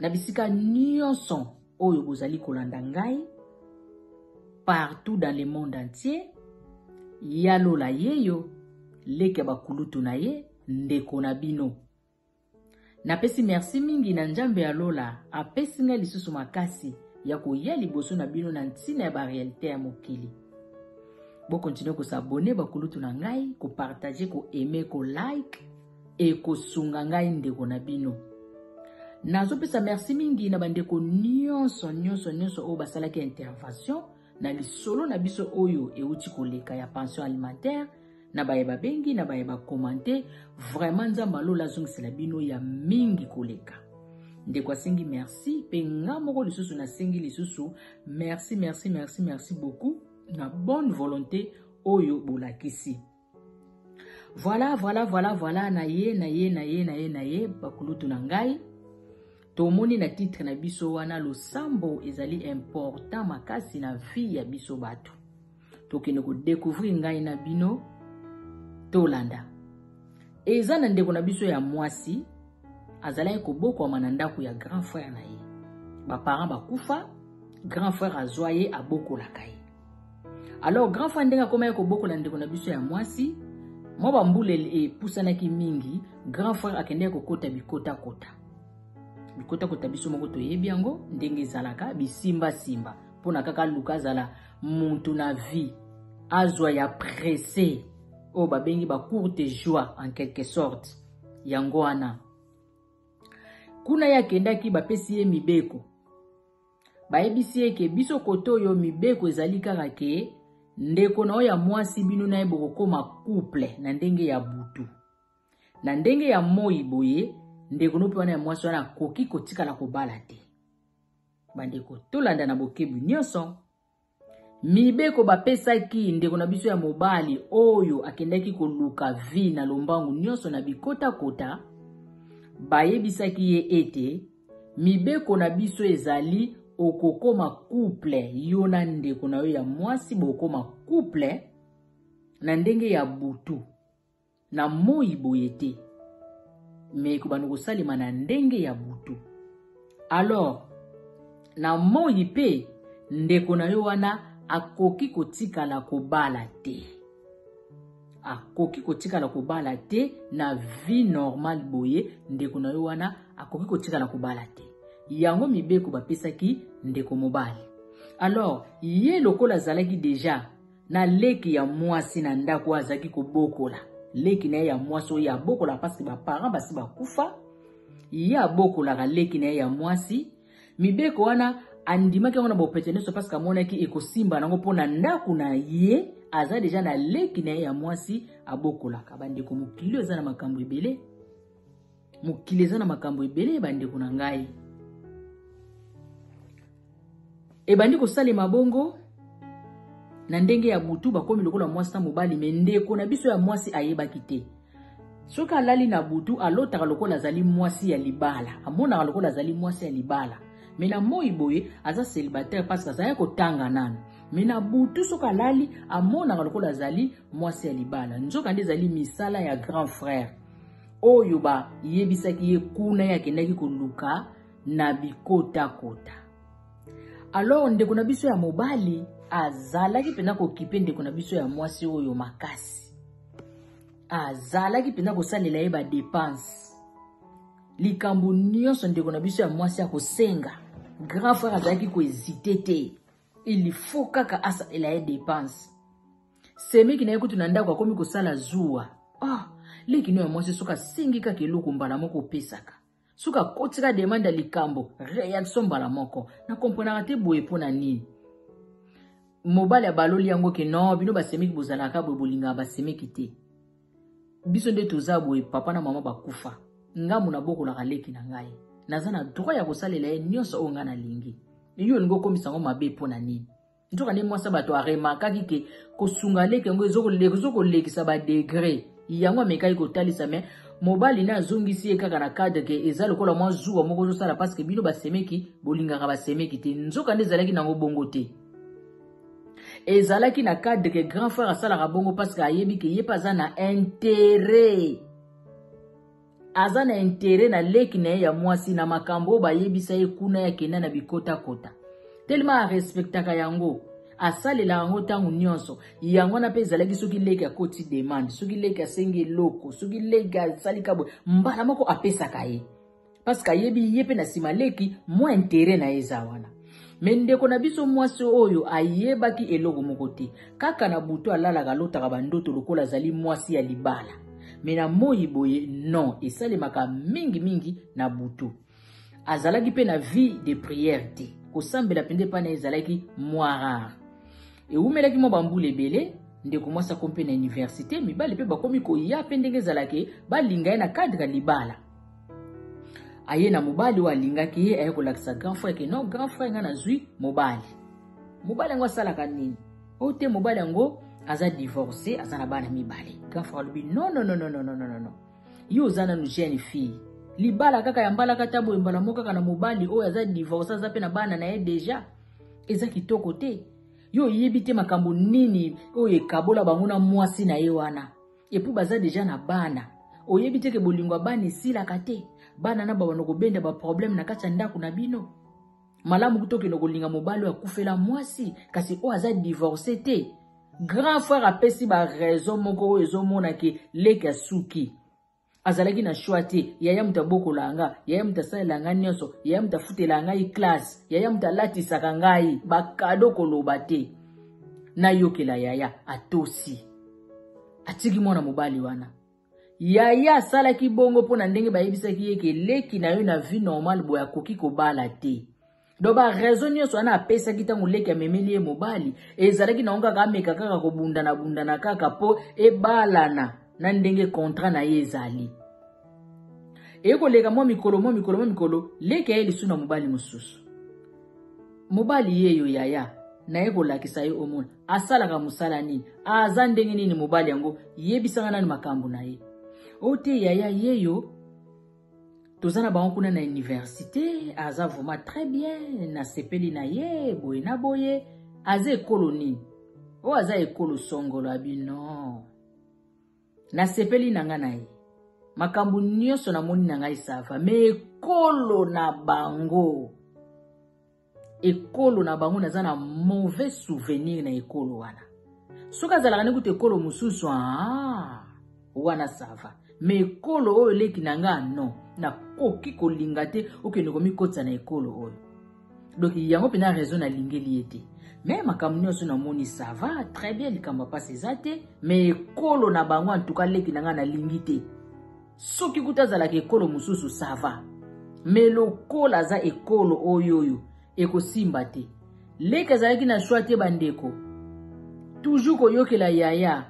Na bisika nyonso oyo bozali kolanda ngai, partout dans le monde entier, ya Lola yeyo, leki ya bakulutu na ye, ndeko na bino. Napesi merci mingi na Nzambe ya Lola apesi ngai lisusu makasi ya koya liboso na bino na ntina ya ba realite ya mokili. Bo continuer ko s'abonner bakulutu na ngai, ko partager, ko aimer, ko like ekosunga ngai ndeko na bino. Nazopesa merci mingi na bandeko nyonso nyonso nyonso oyo basalaki intervention na lisolo na biso oyo euti koleka ya pension alimentaire na baye babengi na baye bakomante. Vraiment Nzambe alola azongisela bino ya mingi koleka. Ndeko asengi merci mpe nga moko lisusu nasengi lisusu merci merci merci merci beaucoup na bonne volonté oyo bolakisi. Voilà, voilà, voilà, voilà, na ye, na ye, na ye, na ye, na ye, bakulutu na ngai. Tomoni na titre na biso wana losambo ezali important makasi na vie ya biso bato. Tokende ko découvrir ngai na bino tolanda. Eza na ndeko na biso ya mwasi azalaki kobokwama na ndako ya grand frère na ye. Ba parents bakufa, grand frère azwa ye abokolaka ye. Alors grand frère ndenge akomaki kobokola ndeko na biso ya mwasi, mwa bambula epusanaki mingi, grand frère akendaki kokota bikotakota. Bikotakota biso moko toyebi yango ndenge ezalaka, bisimbasimba mpo na kaka aluka azala mutu na vie, azwa ya presse oyo babengi ba courte joie en quelque sorte. Yango wana kuna ye akendaki, bapesi ye mibeko, bayebisi ye ke biso kote oyo mibeko ezali kaka ke ndeko na oyo ya mwasi bino na ye bokokoma couple na ndenge ya butu, na ndenge ya moi boye ndeko no mpe wana ya mwasi wana akoki kotikala kobala te. Bandeko, tolanda na bokebi nyonso mibeko bapesaki ndeko na biso ya mobali oyo akendaki koluka vie na lombangu nyonso na bikotakota. Bayebisaki ye ete mibeko na biso ezali okokoma couple yo na ndeko na yo ya mwasi bokoma couple na ndenge ya butu, na moi boye te, me ekobanda kosalema na ndenge ya butu. Alors na moi mpe ndeko na yo wana akoki kotikala kobala te, akoki kotikala kobala te na vie normale boye, ndeko na yo wana akoki kotikala kobala te. Yango mibeko bapesaki ndeko mobali. Alors ye lokola azalaki deja na leki ya mwasi na ndako oyo azalaki kobokola, leki na ye ya mwasi oyo abokola parce que ba parents basi bakufa, ye abokolaka leki na ye ya mwasi. Mibeko wana andimaki yango na bopete nyonso parce que amonaki ekosimba nango mpo na ndako na ye aza deja na leki na ye ya mwasi abokolaka. Bandeko, mokili eza na makambo ebele, mokili eza na makambo ebele bandeko na ngai. Ebandi kosalema bongo na ndenge ya butu, bakomi lokola mwasi na mobali. Me ndeko na biso ya mwasi ayebaki te soki alali na butu alotaka lokola azali mwasi ya libala, amonaka lokola azali mwasi ya libala, me na moi boye aza célibataire parce que azalaki kotanga nanu. Me na butu soki alali amonaka lokola azali mwasi ya libala, nzoka nde ezali misala ya grand frère oyo bayebisaki ye kuna ye akendaki koluka na bikotakota. Alors ndeko na biso ya mobali azalaki mpenza kokipe ndeko na biso ya mwasi oyo makasi, azalaki mpenza kosalela ye badepense, likambo nyonso ndeko na biso ya mwasi akosenga, grand frère azalaki kohésite te, il faut kaka asalela ye depense. Semeki na ye kutu na ndako akomi kosala zuwa. Ah, leki no ya mwasi soki asengi kaka eloko mbala moko opesaka, soki akotika demande ya likambo réaction mbala moko. Na komprenaka te boye mpo na nini mobali abaloli yango ke non, bino basemeki bozalaka boye, bolingaka basemeki te, biso nde toza boye, papa na mama bakufa, ngambo nabokolaka leki na ngai, naza na droit ya kosalela ye nyonso oyo ngai nalingi, yo olingi okomisa yango mabe mpo na nini? Nzoka nde mwasi bato aremarkaki ke kosunga leki yango ezokolekisa badegre, yango amekaki kotalisa, me mobali na azongisi ye kaka na cadre ke eza lokola mwa zuwa moko ozosala parce que bino basemeki bolingaka basemeki te. Nzoka nde ezalaki nango bongo te, ezalaki na cadre ke grand frère asalaka bongo parce que ayebi ke ye mpe aza na intérêt. aza na intérêt na leki na ye ya mwasi na makambo oyo bayebisa ye kuna ya kenda na bikotakota. Tellement arespectaka yango, asalelaka yango ntango nyonso. Yango wana mpe ezalaki soki leki akoti demande, soki leki asengi eloko, soki leki asali kabwe, mbala moko apesaka ye. Parce que ayebi ye mpe na nsima leki mwa intérêt na ye eza wana. Me ndeko na biso mwasi oyo ayebaki eloko moko te. Kaka na butu alalaka alotaka bandoto lokola azali mwasi ya libala. Me na moi boye non, esalemaka mingi mingi na butu. Azalaki mpe na vie de prière te. Kosambela mpenza epai na ye ezalaki mwa rare. Ewumelaki mwa bambula ebele, ndeko mwasi akomi mpe na université, mibali mpe bakomi koya mpe ndenge ezalaki balinga ye na cadre ya libala. Aye na mobali oyo alingaki ye, aye kolakisa grand frère ke non, grand frère nga nazwi mobali. Mobali yango asalaka nini? Oyo te, mobali yango aza divorcé, aza na bana mibale. Grand frère alobi non, non, non, non, non, non, non, non. Yo oza nanu jeune fille. Libala kaka ya mbala kata boye mbala moko kaka na mobali oyo aza divorcé, aza pe na bana na ye déjà. Eza kitoko te. Yo oyebi te makambo nini oyo ekabola bango na mwasi na ye wana. Et puis baza déjà na bana. Oyebi te ke bolingo ya bana esilaka te. Bana na babanda kobenda ba problème na kati ya ndako na bino. Malamu kutu okende kolinga mobali oyo akufela mwasi, kasi oyo aza divorcé te. Grand frère apesi ba raison moko oyo ezomona ke leki asuki. Azalaki na choix te. Yaya moto abokola nga, yaya moto asalela nga nyonso, yaya moto afutela ngai classe, yaya moto alatisaka ngai, ba cadeau koloba te. Nayokela yaya atosi. Atiki mwana mobali wana. Yaya asalaki bongo mpo na ndenge bayebisaki ye ke leki na yo na vie normale boye akoki kobala te. Donc ba raison nyonso wana apesaki ntango leki amemeli ye mobali, ezalaki nango kaka ameka kaka kobundana bundana kaka mpo ebalana na ndenge contrat na ye ezali. Ekoleka mwa mikolo, mwa mikolo, mwa mikolo, leki aye lisusu na mobali mosusu. Mobali yeyo yaya naye kolakisa ye omona asalaka mosala nini, aza ndenge nini mobali yango, yebisanga nani makambo na ye. O te yaya yeyo toza na bango kuna na université, aza vraiment très bien, nasepeli na ye boye na boye. Aza ekolo nini? O aza ekolo songolo. Abi non, nasepeli na nga na ye, makambo nyonso namoni na ngai sava, me ekolo na bango, ekolo na bango naza na mauvais souvenir na ekolo wana. Soki azalaka ne kutu ekolo mosusu, wana sava, me ekolo oyo leki na nga non, nakoki kolinga te okende komikotisa na ekolo oyo. Donc yango mpenza raison nalingeli ye te. Me makambo nyonso namoni ça va très bien, likambo ya pasi eza te, me ekolo na bango en tout cas leki na nga nalingi te. Soki kuta azalaka ekolo mosusu ça va, me lokola aza ekolo oyo oyo ekosimba te. Leki azalaki na choix te bandeko, toujours koyokela yaya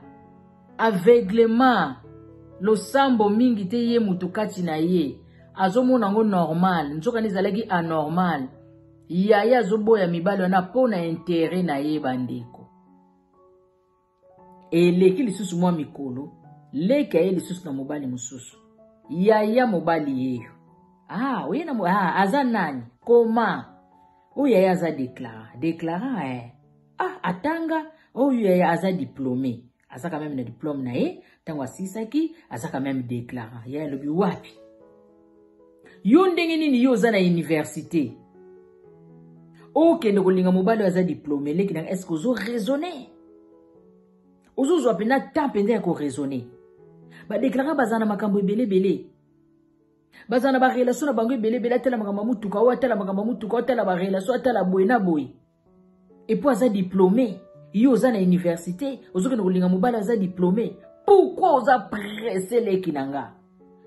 aveuglement, losambo mingi te, ye mutu kati na ye azomona yango normal, nzokande ezalaki anormal. Yaya azoboya mibali wana mpo na intérêt na ye bandeko. Eleki lisusu mwa mikolo, leki aye lisusu na mobali mosusu. Yaya mobali yeyo, oye na aza nani, koma oyo yaya aza déclarant, déclarant eh. Atanga oyo yaya aza diplômé, aza quand même na diplôme na ye, ntango asisaki aza quand même déclarant. Yaya alobi wapi yo ndenge nini yo oza na université okende kolinga mobali oyo aza diplômé? Leki nanga, est-ce que ozo raisonner? Ozozwa mpenza temps mpenza ya koraisonner? Badéclarant bazala na makambo ebele ebele, bazala na barelation na bango ebele ebele. Atala makambo ya motuka oyo, atala makambo ya motuka oyo, atala barelation, atala boye na boye. Et puis aza diplômé, yo oza na université, ozokende kolinga mobali aza diplômé. Pourquoi oza pressé leki na nga?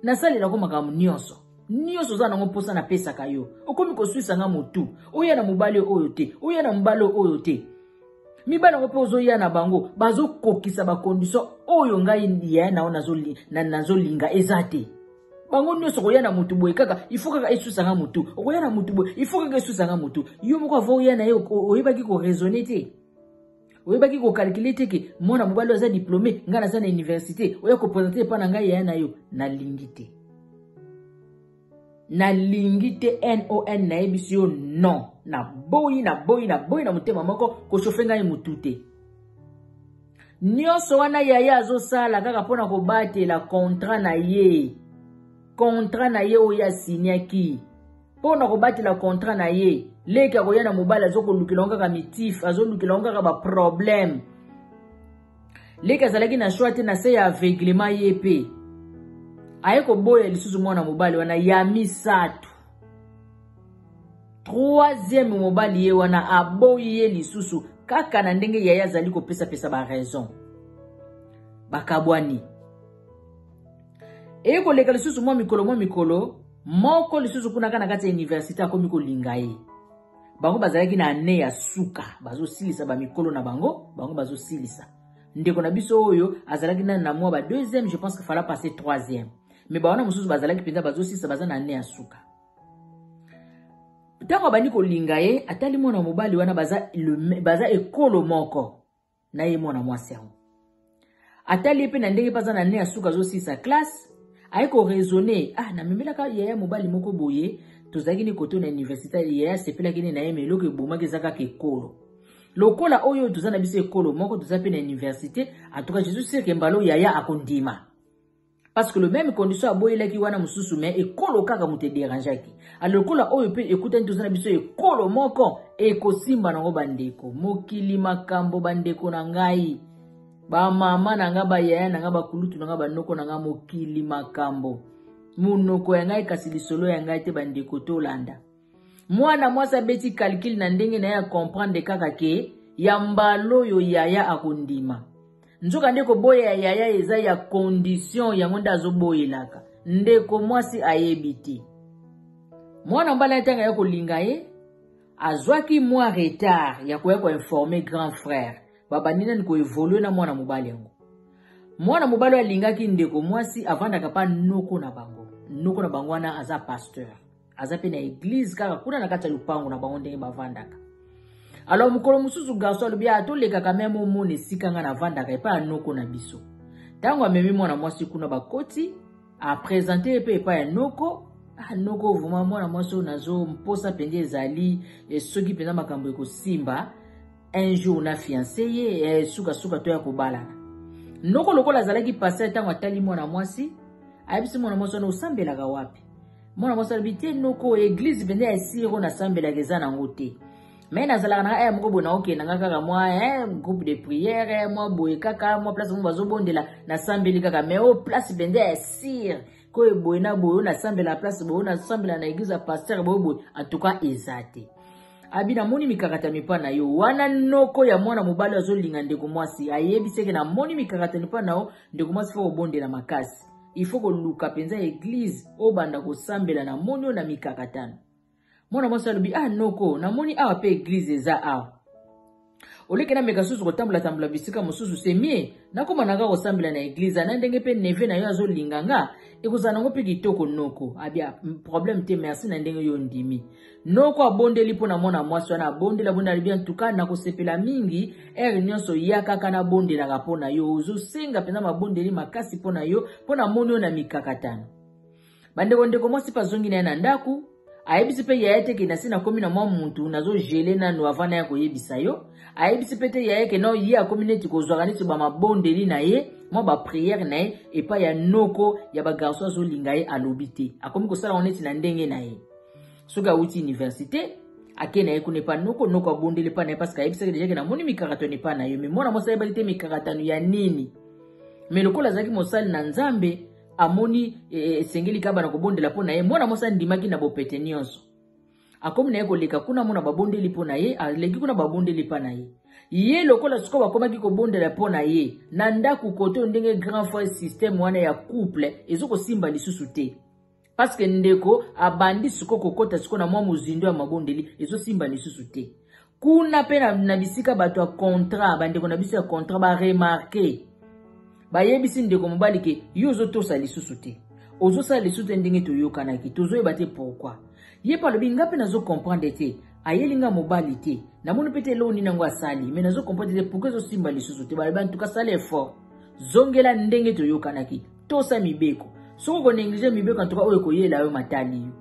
Nasalelako makambo nyonso nyonso oza nango mposa napesaka yo, okomi koswisa nga motu. Oya na mobali oyo te, oya na mobali oyo te. Mibali yango mpe ozoya na bango bazokokisa bakondition oyo ngai yaya na yo nazolinga eza te. Bango nyonso koya na motu boye kaka, il faut kaka eswisa nga motu. Okoya na motu boye, il faut kaka eswisa nga motu. Yo moko avant oya na ye oyebaki koraisonner te, oyebaki kokalkule te ke mwana mobali oyo aza diplômé, ngai naza na université, oya koprésente epa na ngai yaya na yo. Nalingi te, nalingi te, non, nayebisi yo non, naboyi, naboyi, naboyi na motema moko, kochauffe ngai motu te. Nyonso wana yaya azosala kaka mpona kobatela contrat na ye. Contrat na ye oyo asignaki mpo na kobatela contrat na ye, leki akoya na mobali azokolukela yango kaka mitif, azolukela yango kaka baproblème. Leki azalaki na choix te, na se ya aveuglement, ye mpe aye koboya lisusu mwana mobali wana ya misato. Troisième mobali ye wana aboyi ye lisusu kaka na ndenge yaya azali kopesapesa baraison. Bakabwani. Eye koleka lisusu mwa mikolo, mwa mikolo moko lisusu kuna kaka na kati ya université akomi kolinga ye. Bango bazalaki na ane ya suka, bazosilisa bamikolo na bango, bango bazosilisa. Ndeko na biso oyo azalaki nani na mwa ba deuxième, je pense que fallait passer troisième, mais bawana mosusu bazalaki mpenza bazosilisa, baza na ane ya suka. Ntango abandi kolinga ye, atali mwana mobali wana baza, baza ekolo moko na ye. Mwana mwasi yango atali ye mpe na ndenge mpe aza na ne ya suka, azosilisa classe, aye koraisonner: ah, namemelaka yaya mobali moko boye, tozalaki ni koto na université, yaya asepelaki ne na ye, mais eloko ebomaki eza kaka ekolo. Lokola oyo toza na biso ekolo moko, toza mpe na université, en tout cas je suis sûr que mbala yaya akondima, parce que le même condition aboyelaki wana mosusu, mais ekolo kaka moto ederangeaki. Lokola oyo mpe ekutani, toza na biso ekolo moko, ekosimba nango. Bandeko, mokili makambo. Bandeko na ngai, bamama na ngai, bayaya na ngai, bakulutu na ngai, banoko na ngai, mokili makambo. Monoko ya ngai kasi lisolo ya ngai te. Bandeko, tolanda. Mwana mwasi abeti calcul na ndenge na ye, acomprendre kaka ke ya mbala oyo yaya akondima. Nzoka nde koboya ya yaya eza ya condition, yango nde azoboyelaka. Ndeko mwasi ayebi te. Mwana mobali ntango ya kolinga ye, azwaki mwa retard ya koya koinformer grand frère. Babandi nani koévoluer na mwana mobali yango. Mwana mobali oyo alingaki ndeko mwasi avandaka mpa noko na bango. Noko na bango wana aza pasteur, aza mpe na église kaka kuna na kati ya lupango na bango ndenge bavandaka. Alors mokolo mosusu garçon alobi: atolekaka même omona esika nga navandaka epai ya noko na biso. Ntango amemi mwana mwasi kuna, bakoti, aprésenter ye mpe epai ya noko. Ah, noko, vraiment mwana mwasi oyo nazo mposa mpenza ezali soki mpenza makambo ekosimba un jour na fiancé ye, sukasuka to ya kobalana. Noko lokola azalaki pasteur, ntango atali mwana mwasi, ayebisi mwana mwasi wana: osambelaka wapi? Mwana mwasi alobi: te noko, église mpenza ya siro nasambelaka eza nango te, mais nazalaka na aya moko boye, naokende nga kaka mwa groupe de prière mwa boye, kaka mwa place moko bazobondela, nasambeli kaka. Mais oyo place mpenza ya sire koyo boye na boye, oyo nasambela place boye, oyo nasambela na église ya pasteur boye boye, en tout cas eza te. Abi: namoni mikakatano epa na yo wana. Noko ya mwana mobali azolinga ndeko mwasi ayebisi eke: namoni mikakatano epa na yo, ndeko mwasi, faut kobondela makasi, il faut koluka mpenza église obanda kosambela, namoni oyo na mikakatano. Mwana mwasi alobi: ah noko, namoni awa mpe église eza awa, oleki nameka susu kotambola-tambola bisika mosusu, c'est mieux nakóma nanga kosambela na église na ndenge mpe neveu na yo azolinga nga, ekozala nango mpe kitoko. Noko abia: problème te, merci na ndenge yo ndimi. Noko abondeli mpo na mwana mwasi wana, abondeli, abondeli, alobi: antuka nakosepela mingi, heure nyonso ya kaka nabondelaka mpo na yo, ozosenga mpenza mabondeli makasi mpo na yo, mpo na moni oyo na mikakatano. Bandeko, ndeko mwasi mpe azongi na ye na ndako, ayebisi mpe yaya te ke nasi nakomi na mwa mutu, nazogele nanu avant na ya koyebisa yo. Ayebisi mpe te yaya ke no ye akomi neti kozwaka neti bamabondeli na ye, mwa baprière na ye epai ya noko ya bagarçon azolinga ye. Alobi te, akomi kosala ngo neti na ndenge na ye. Soki awuti université, ake na ye kuna epa noko, noko abondeli epa na ye, parce que ayebisaki déjà ke namoni mikakatano epa na yo. Mais mwana mwasi ayebaki te mikakatano ya nini. Mais lokola azalaki mosali na Nzambe, amoni esengeli kaka na kobondela mpo na ye. Mwana mwasi andimaki na bopete nyonso. Akomi na ye koleka kuna, mona babondeli mpo na ye, aleki kuna, babondeli mpa na ye. Ye lokola sikoyo bakomaki kobondela mpo na ye na ndako kote, ndenge grand frère, système wana ya couple ezokosimba lisusu te, parce que ndeko abandi sikoyo kokɔta sikoyo na mwa mozindo ya mabondeli, ezosimba lisusu te. Kuna mpe na bisika bato ya contrat, bandeko na biso ya contrat baremarquer, bayebisi ndeko mobali ke yo ozotosa lisusu te, ozosala lisusu te ndenge toyokanaki, tozoyeba te pourquoi. Ye mpe alobi: nga mpe nazocomprendre te, ayeli nga mobali te, namoni mpe te eloko nini yango asali, mais nazocomprendre te pourquoi ezosimba lisusu te. Balobi: antuka sala effort, zongela ndenge toyokanaki, tosa mibeko. Soki okonégliger mibeko, antuka oyo ekoyela yo matali yo.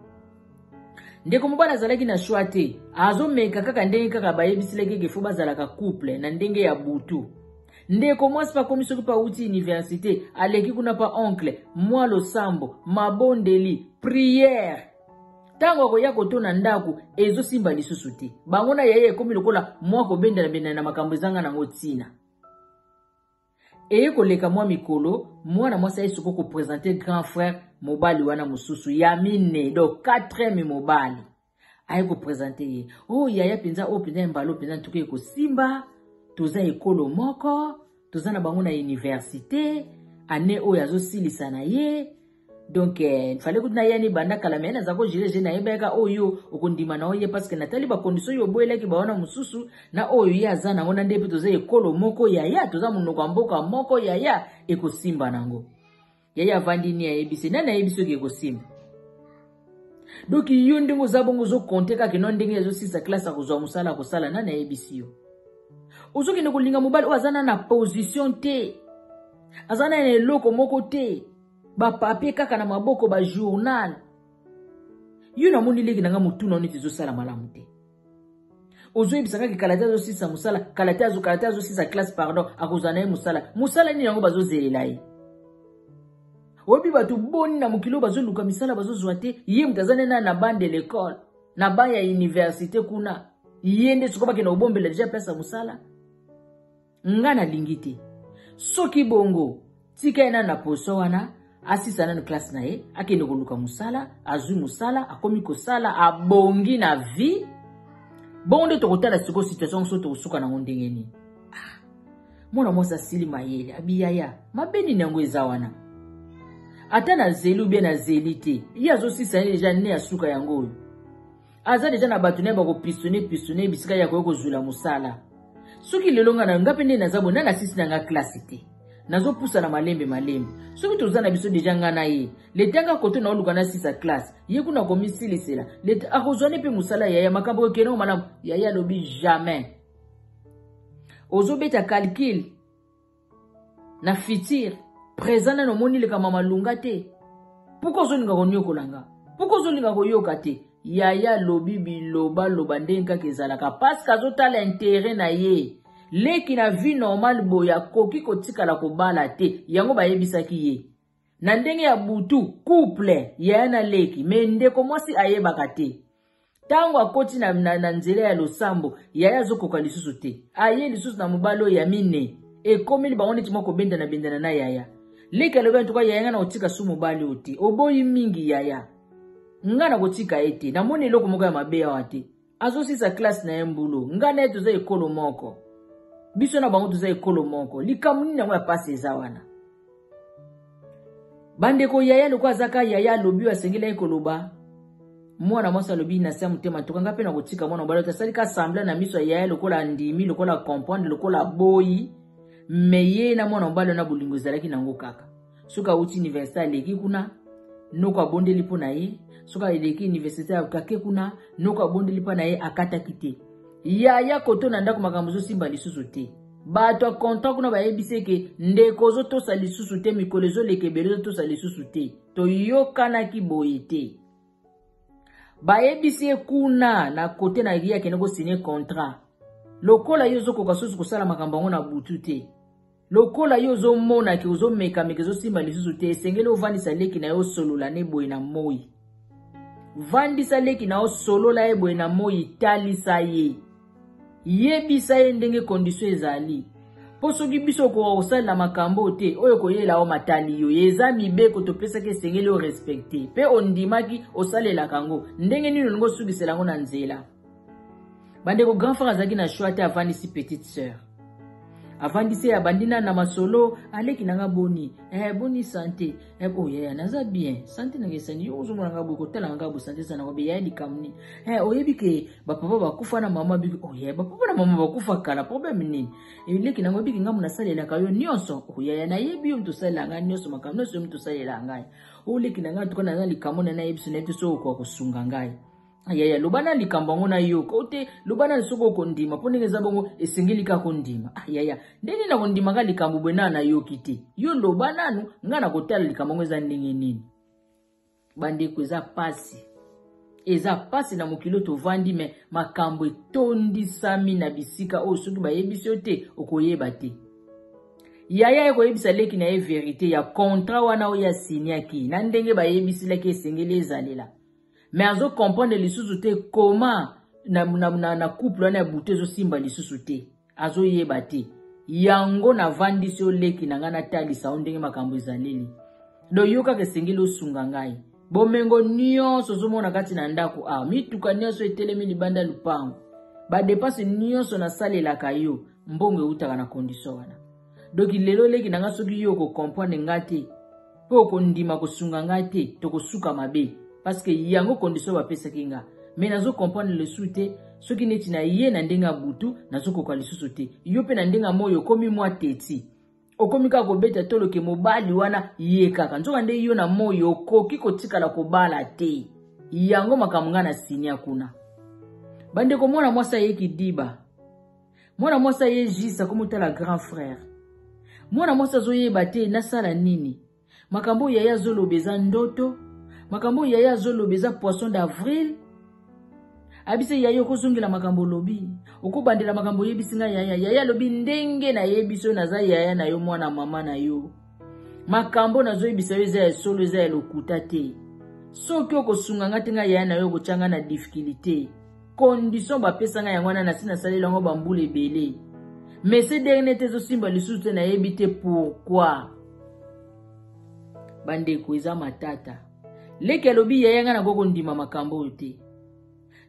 Ndeko mobali azalaki na choix te, azomeka kaka ndenge kaka bayebisilaki eke faut bazalaka couple na ndenge ya butu. Ndeko mwasi mpe akomi soki mpe awuti universite, aleki kuna mpa oncle, mwa losambo, mabondeli, prière. Ntango akoya kotona ndako ezosimba lisusu te. Bango na yaya ekomi lokola mwa kobendana-bendana na makambo ezanga nango ntina. Eye koleka mwa mikolo, mwana mwasi aye soko kopresente grand frère mobali wana mosusu ya mine, donc quatrième mobali aye kopresente ye. O oh, yaya mpenza, oyo oh, mpenza ya mbala mpenza ntuka ekosimba, toza ekolo moko, toza na bango na universite, ane oyo azosilisa na ye. Donc eh, fallait kutu naya ni banda kala me naza ko gérer je nayebaka oyo okondima na oye parce que natali ba condition oyo oboyelaki ba wana mosusu na oyo ye aza nango na nde mpe toza ekolo moko yaya, toza monoko ya mboka moko yaya, ekosimba nango. Yaya avandi ni ayebisi nani ayebi soki ekosimba. Donc yo ndenge oza bongo ozokonte kaka no ndenge azosilisa classe akozwa mosala akosala, nani ayebisi yo ozokende kolinga mobali oyo aza na na position te, aza na eloko moko te, bapapie kaka na maboko, bajournal. Yo namoni leki na nga motuna neti ezosala malamu te. Ozoyebisa kaka kala te azosilisa mosala, kala te azo, kala te azosilisa classe, pardon, akozwa na ye mosala. Mosala nini yango bazozelela ye? Oyebi bato boni na mokili oyo bazoluka misala bazozwa te? Ye moto aza nde na bande de l'école, na ba ya université kuna, ye nde sikoyo bakende kobombela deja place ya mosala. Nga nalingi te. Soki bongo, tika ye nanu na poso wana, asisa nanu classe na ye, akende koluka mosala, azwi mosala, akomi kosala, abongi na vie. Bongo nde tokotala sikoyo situation yango soki tokosuka nango ndenge nini. Ah, mwana mwasi asili mayele, abiyaya, mabe nini yango eza wana? Ata nazeli ou bien nazeli te, ye azosisa ye deja ne asuka yango oyo. Aza deja na bato na ye bakopistone pistone bisika ya koya kozwela mosala. Soki lelo nga na nga mpe nde naza boye, na nasisi na nga classe te, nazopusana malembe malembe. Soki toza na biso deja nga na ye, leta nga koto na oluka nasisa classe, ye kuna akomisilisela, leta akozwa ne mpe mosala yaya, makambo ekende malamu. Yaya alobi jamais. Ozobeta calcul na futur, présent nano omoni lekama malunga te. Pourquoi ozolinga konyokola nga? Pourquoi ozolinga koyoka te? Yaya alobi bilobaloba ndenge kaka ezalaka, parce que azotala intérêt na ye. Leki na vie normale boye akoki kotikala kobala te, yango bayebisaki ye na ndenge ya butu couple yaya na leki, me ndeko mwasi ayebaka te. Ntango akoti na, na, na nzela ya losambo, yaya azokoka lisusu te, aye lisusu na mobali oyo ya mine, ekomeli bango neti mwa kobendana-bendana na yaya. Leki alobi antuka yaya nga na kotika su mobali oyo te, oboyi mingi yaya, nga na kotika ye te, namoni eloko moko ya mabe awa te. Azosisa classe na ye mbulo, nga na ye toza ekolo moko, biso na bango toza ekolo moko, likambo nini yango ya pasi eza wana? Bandeko, yaya lokola azaka yaya alobi oyo asengelaki koloba. Mwana mwasi alobi na se ya motema, ntuka nga mpe na kotika mwana mobali oyo asali ka semblant na miso ya yaya lokola andimi, lokola comprendre, lokola aboyi, me ye na mwana mobali wana bolingo ezalaki nango kaka. Soki awuti université aleki kuna, noko abondeli mpo na ye. Soki aleki université akake kuna, noko abondeli mpo na ye, akataki te. Yaya koto na ndako makambo ezosimba lisusu te. Bato ya contrat kuna bayebisi eke ndeko ozotosa lisusu te, mikolo ezoleka ebele ozotosa lisusu te, toyokanaki boye te. Bayebisi ye kuna na kote na ye akende kosine contrat, lokola yo ozokoka susu kosala makambo yango na butu te, lokola yo ozomona ke ozomekameka ezosimba lisusu te, esengeli ovandisa leki na yo osolola ne boye na moi. Vandisa leki na yo, solola ye boye na moi, talisa ye, yebisa ye ndenge condition ezali, mpo soki biso okoka kosalela makambo te oyo koyela yo matali yo, eza mibeko topesaki, esengeli orespecte mpe ondimaki osalelaka yango. Ndenge nini olingi osukisela yango na nzela? Bandeko, grand frère azalaki na choix te, avandisi petite sœur, avandisi ye, abandi na na masolo, aleki nanga boni, boni santé, oh yaya naza bien, santé nanga esani, yo ozomona nga boye, kotala nga boye, santé eza nango be, yaya likambo nini? Oyebi ke bapapa bakufa na mama biki, oh yaya bapapa na mama bakufa kala, problème nini? Leki nanga obiki ngambo nasalelaka yo nyonso, oh yaya nayebi yo moto osalela ngai nyonso, makambo nyonso yo moto osalela ngai, oh leki na ngai tuka naza likambo na nayebi so nayebi te soki okoka kosunga ngai. Yaya loba na likambo yango nayoka o te, loba na soki okondima, mpo ndenge eza bongo esengeli kaka kondima. Ah yaya, ndenge nini nakondima ka likambo boye na nayoki te? Yo loba nanu, ngai nakotala likambo yango eza ndenge nini. Bandeko, eza pasi, eza pasi na mokili oyo tovandi, me makambo etondisami na bisika oyo soki bayebisi yo te okoyeba te. Yaya ye koyebisa leki na ye verite ya contrat wana oyo asignaki na ndenge bayebisilaki esengeli ezalela. Mais azo comprendre lisusu te comment na couple wana ya butu ezosimba lisusu te. Azoyeba te. Yango navandisi yo leki na ngai natalisa yo ndenge makambo ezaleli. Donc yo kaka esengeli osunga ngai. Bomengo nyonso ozomona kati na ndako awa, mituka nyonso etelemi libanda lupango, badepense nyonso nasalelaka yo, mbongo eutaka na condition wana. Donc lelo leki na ngai, soki yo okokomprendre ngai te mpe okondima kosunga ngai te, tokosuka mabe parce que yango condition bapesaki nga. Mais nazo comprendre lisusu te, soki neti na ye na ndenge ya butu nazokoka lisusu te, yo mpe na ndenge ya moyo okomi mwa teti, okomi kaka kobeta toloke mobali wana ye kaka, nzoka nde yo na moyo okoki kotikala kobala te. Yango makambo ngai na sinia kuna. Bandeko, mwana mwasi ayeki diba, mwana mwasi aye jise akomotala grand frère, mwana mwasi azoyeba te nasala nini. Makambo oyo yaya azoloba eza ndoto, makambo oyo yaya azoloba eza poisson d'avril. Abise yaya okozongela makambo olobi, okobandela makambo oyebisi ngai yaya. Yaya alobi ndenge nayebi so naza yaya na yo, mwana mama na yo, makambo nazoyebisa yo eza ya solo, eza ya lokuta te. Soki okosunga ngai te, ngai yaya na yo okotya ngai na difficulté. Condition bapesa ngai yango wana, nasi nasalela yango bambula ebele, mais ce dernier te ezosimba lisusu te, nayebi te pourquoi. Bandeko, eza matata. Leki alobi yaya ngai nakoki kondima makambo oyo te,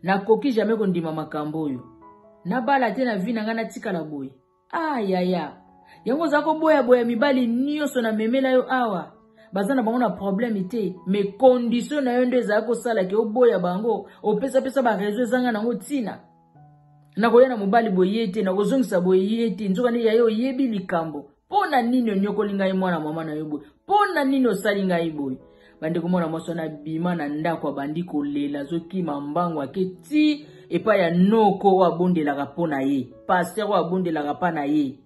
nakoki jamais kondima makambo oyo, nabala te na vie na ngai, natikala boye. Ah yaya, yango oza koboyaboya mibali nyonso na memela yo awa, baza na bango na problème te, mais condition na yo nde ezala kosala ke oboya bango, opesapesa ba réseau ezanga nango ntina. Nakoya na mobali boye te, nakozongisa boye te, nzoka nde yaya oyebi likambo. Mpo na nini onyokoli ngai mwana mama na yo boye? Mpo na nini osali ngai boye? Bandeko, mwana mwasi wana abima na ndako, abandi kolela, azokima mbangu, ake ti epai ya noko oyo abondelaka mpo na ye, pasteur oyo abondelaka mpa na ye.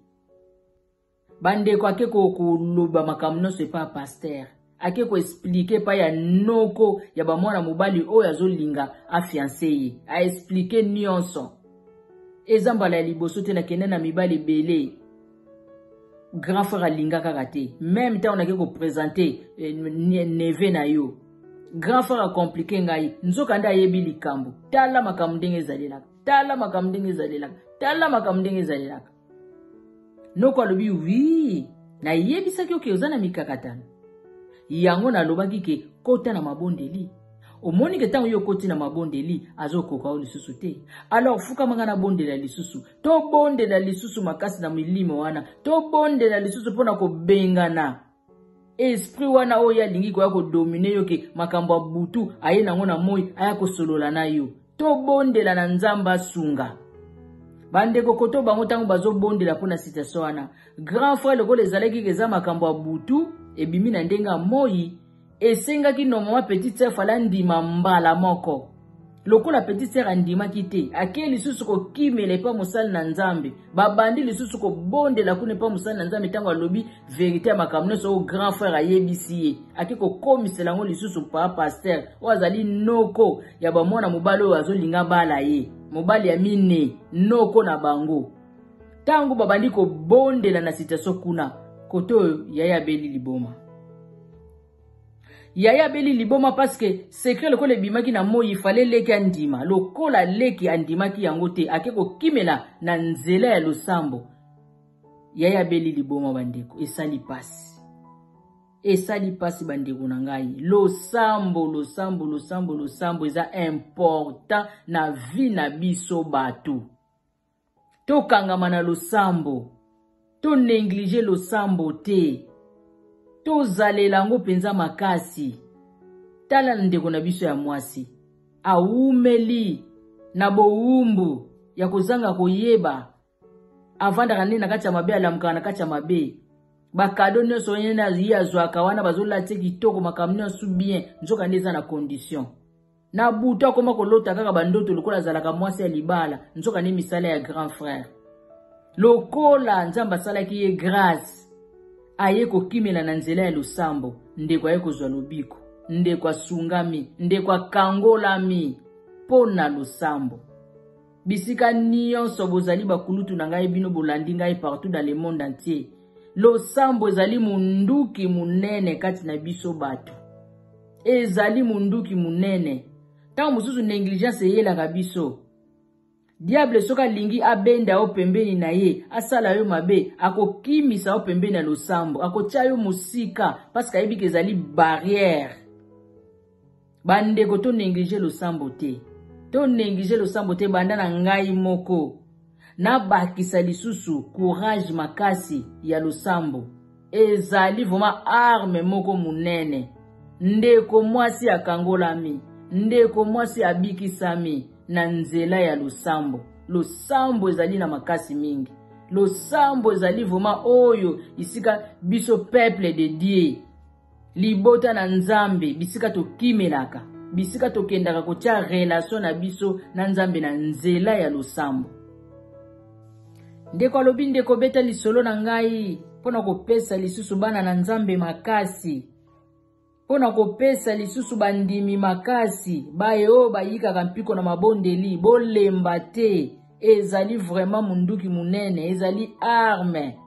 Bandeko, ake koloba makambo nyonso epai ya pasteur, ake koexplike epai ya noko ya bamwana mobali oyo azolinga afianse ye, aexplike nyonso. Eza mbala ya liboso te nakende na mibali ebele, grand frère alinga kaka te, meme ntango nake kopresente neve na yo, grand frère akomplike ngai, nzoka nde ayebi likambo. Tala makambo ndenge ezalelaka, tala makambo ndenge ezalelaka, tala makambo ndenge ezalelaka. Noko alobi wi, nayebisaki oke oza na mikakatano, yango nalobaki ke kota na mabondeli. Omoni ke ntango yo okoti na mabondeli azokoka yo lisusu te, alors fukamanga nabondela lisusu, tobondela lisusu makasi na milimo wana, tobondela lisusu mpona kobengana esprit wana oyo alingi koya kodomine yo ke makambo ya butu aye nango na moi aya kosolola na yo. Tobondela na Nzambe asunga bandeko koto bango ntango bazobondela mpona situation wana. Grand frère lokola ezalaki eza makambo ya butu ebimi na ndenge ya moi, esengaki normalement petite sœur fala ndima mbala moko. Lokola petite sœur andimaki te, ake lisusu kokimela epa mosali na Nzambe, babandi lisusu kobondela kuna epa mosali na Nzambe. Ntango alobi verité ya makambo nyonso oyo grand frère ayebisi ye, ake kokomisela yango lisusu pa pasteur oyo azali noko ya bamwana mobali oyo azolinga bala ye, mobali ya mine, noko na bango. Ntango babandi kobondela na situation kuna, kote oyo yaya abeli liboma, yaya abeli liboma parce que secret lokola ebimaki na moi, fale leki andima. Lokola leki andimaki yango te, ake kokimela na nzela ya losambo. Yaya abeli liboma. Bandeko, esali pasi, esali pasi bandeko na ngai. Losambo, losambo, losambo, losambo eza important na vie na biso bato. Tokangama na losambo, tonéglige losambo te, tozalela yango mpenza makasi. Tala ndeko na biso ya mwasi awumeli na bowumbu ya kozanga koyeba, avandaka nde na kati ya mabe, alamukaka na kati ya mabe. Bakado nyonso ye azwaka wana, bazolatia kitoko, makambo nyonso bien, nzoka nde eza na condition. Na butu akoma kolota kaka bandoto lokola azalaka mwasi ya libala, nzoka nde misala ya grand frère. Lokola Nzambe asalaki ye grâce, aye kokimela na nzela ya losambo, ndeko aye kozwa lobiko, ndeko asungami, ndeko akangolami mpo na losambo. Bisika nyonso bozali bakulutu na ngai, bino bolandi ngai partout dans le monde entier, Losambo ezali munduki munene kati na biso bato. Ezali munduki munene. Ntango mosusu negligence eyelaka biso. Diable soki alingi abenda yo pembeni na ye, asala yo mabe, akokimisa yo pembeni ya losambo, akotia yo mosika parce que ayebi ke ezali barrière. Bandeko to neglige losambo te. To neglige losambo te banda na ngai moko. Nabakisa lisusu courage makasi ya losambo. Ezali vraiment arme moko munene. Ndeko mwasi akangolami, ndeko mwasi abikisami na nzela ya losambo. Losambo ezali na makasi mingi. Losambo ezali vraiment oyo isika biso peuple de Dieu libota na Nzambe, bisika tokimelaka, bisika tokendaka kotia relation na biso na Nzambe na nzela ya losambo. Ndeko alobi, ndeko beta lisolo na ngai mpo na kopesa lisusu bana na Nzambe makasi, mpo na kopesa lisusu bandimi makasi, baye oyo bayikaka mpiko na mabondeli, bolemba te. Ezali vraiment munduki munene, ezali arme.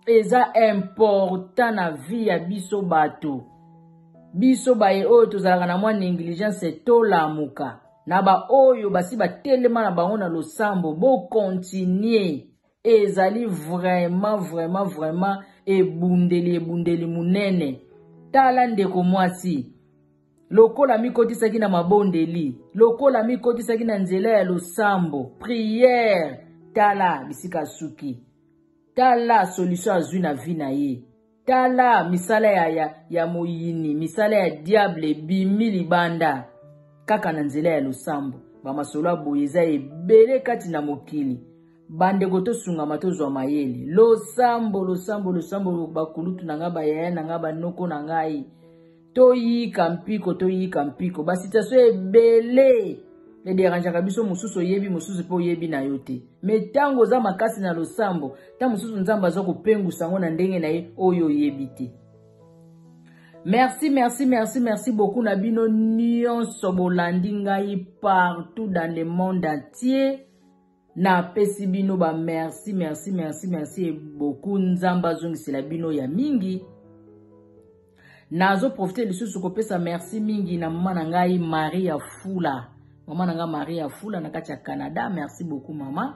Eza important na vie ya biso bato. Biso baye oyo tozalaka na mwa negligence, tolamuka. Na ba oyo basi batelema na bango na losambo, bo continuer. Ezali vraiment, vraiment, vraiment ebundeli, ebundeli munene. Tala ndeko mwasi, lokola mikotisaki na mabondeli, lokola mikotisaki na nzela ya losambo, prière, tala bisika asuki. Tala solution azwi na vie na ye. Tala misala ya, ya, ya moyini, misala ya diable ebimi libanda kaka na nzela ya losambo. Bamasolo ya boye eza ebele kati na mokili. Bandeko tosungama, tozwa mayele. Losambo, losambo, losambo, bakulutu na ngai, bayaya na ngai, banoko na ngai. Toyika mpiko, toyika mpiko. Ba situation ebele ederangeaka biso, mosusu oyebi, mosusu mpe oyebi na yo te. Mais ntango oza makasi na losambo, ntango mosusu Nzambe aza kopengusa yango na ndenge na ye oyo oyebi te. Merci, merci, merci, merci beaucoup na bino nyonso bolandi ngai partout dans le monde entier. Napesi bino ba merci, merci, merci, merci beaucoup. Nzambe azongisela bino ya mingi. Nazo profiter lisusu kopesa merci mingi na mama na ngai Maria Fula. Mama na ngai Maria Fula na kati ya Canada, merci beaucoup mama.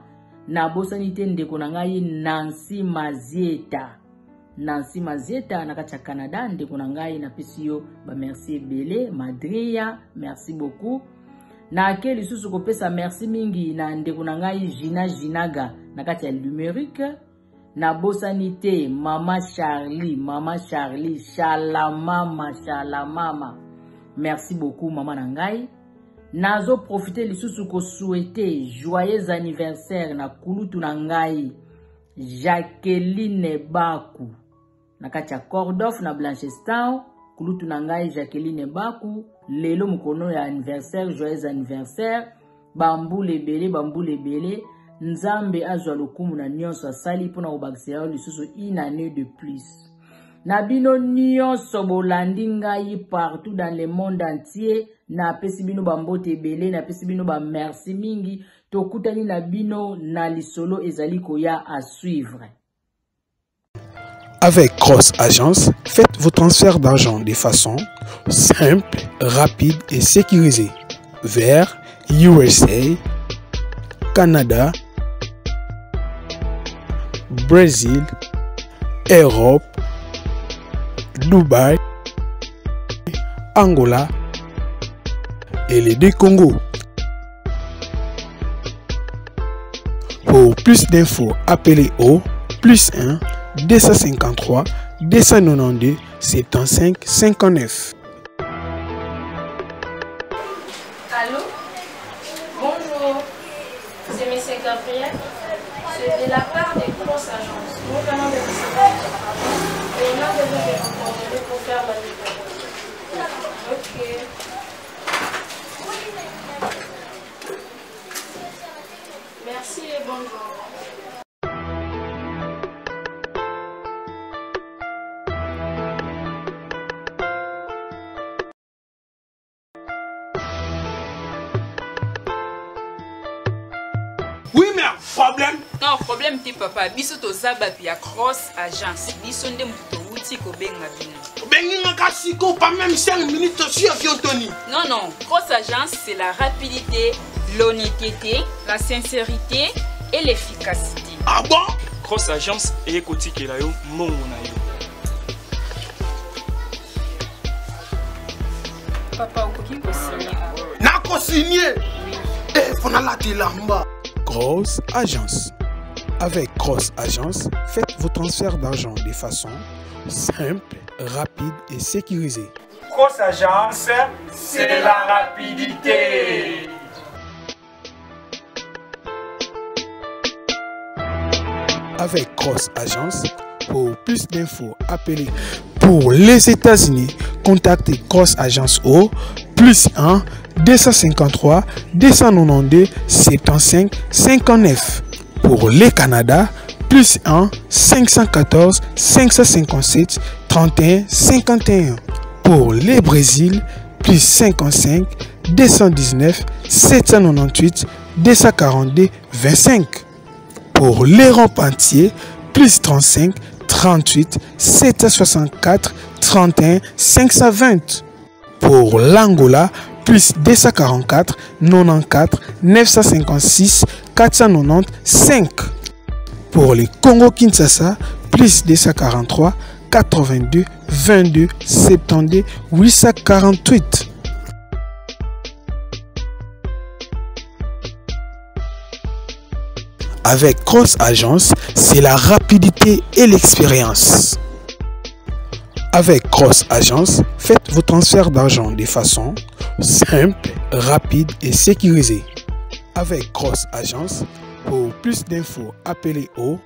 Nabosani te ndeko na ngai Nancy Mazieta. Nancy Mazieta na kati ya Canada, ndeko na ngai napesi yo ba merci ebele. Madria, merci beaucoup. Nake lisusu kopesa merci mingi na ndeko na ngai Gina Ginaga na kati ya Limerick. Nabosani te mama Charlie, mama Charlie, Shalamama, Shalamama. Merci beaucoup mama na ngai. Nazo profiter lisusu ko souhaiter joyeux anniversaire na kulutu na ngai Jacqueline Baku na kati ya Cordof na Blanchardstown. Kulutu na ngai Jacqueline Baku, lelo mokolo ya anniversaire, joyeux anniversaire. Bambula ebele, bambula ebele. Nzambe azwa lokumu na nyonso asali mpona kobakisela yo lisusu une année de plus. Na bino nyonso bolandi ngai partout dans le monde entier, napesi bino bambote ebele, napesi bino ba merci mingi. Tokutani na bino na lisolo ezali koya à suivre. Avec Cross Agence, faites vos transferts d'argent de façon simple, rapide et sécurisée vers USA, Canada, Brésil, Europe, Dubaï, Angola et les deux Congos. Pour plus d'infos, appelez au plus 1 253 292 75 59. Allô? Bonjour, c'est Monsieur Gabriel. C'est de la part des grosses agences. Nous venons de recevoir votre argent et on a besoin de vos coordonnées pour faire la livraison. Ok. Merci et bonne journée. Oui, mais problème. Non, problème. Problème te papa, biso toza bato ya Cross Agence, biso nde moto towuti kobenga bino. Obengi nga ka siko pas même 5 minutes tosi avion toni. Non non, Cross Agence c'est la rapidité, l'honnêteté, la sincérité et l'efficacité. Ah bon? Cross Agence eye kotikela yo mbongo na yo. Papa okoki kosigner awa. Nako signer? Eh, faut nalata elamba. Cross Agence. Avec Cross Agence, faites vos transferts d'argent de façon simple, rapide et sécurisée. Cross Agence, c'est la rapidité. Avec Cross Agence, pour plus d'infos, appelez. Pour les États-Unis, contactez Cross Agence au plus 1 253 292 75 59. Pour le Canada, plus 1 514 557 31 51. Pour le Brésil, plus 55 219 798 242 25. Pour l'Europe entière, plus 35 38 764 31 520. Pour l'Angola, plus 244 94 956 495. Pour le Congo-Kinshasa, plus 243 82 22 72 848. Avec Cross Agence, c'est la rapidité et l'expérience. Avec Cross Agence, faites vos transferts d'argent de façon simple, rapide et sécurisée. Avec Cross Agence, pour plus d'infos, appelez au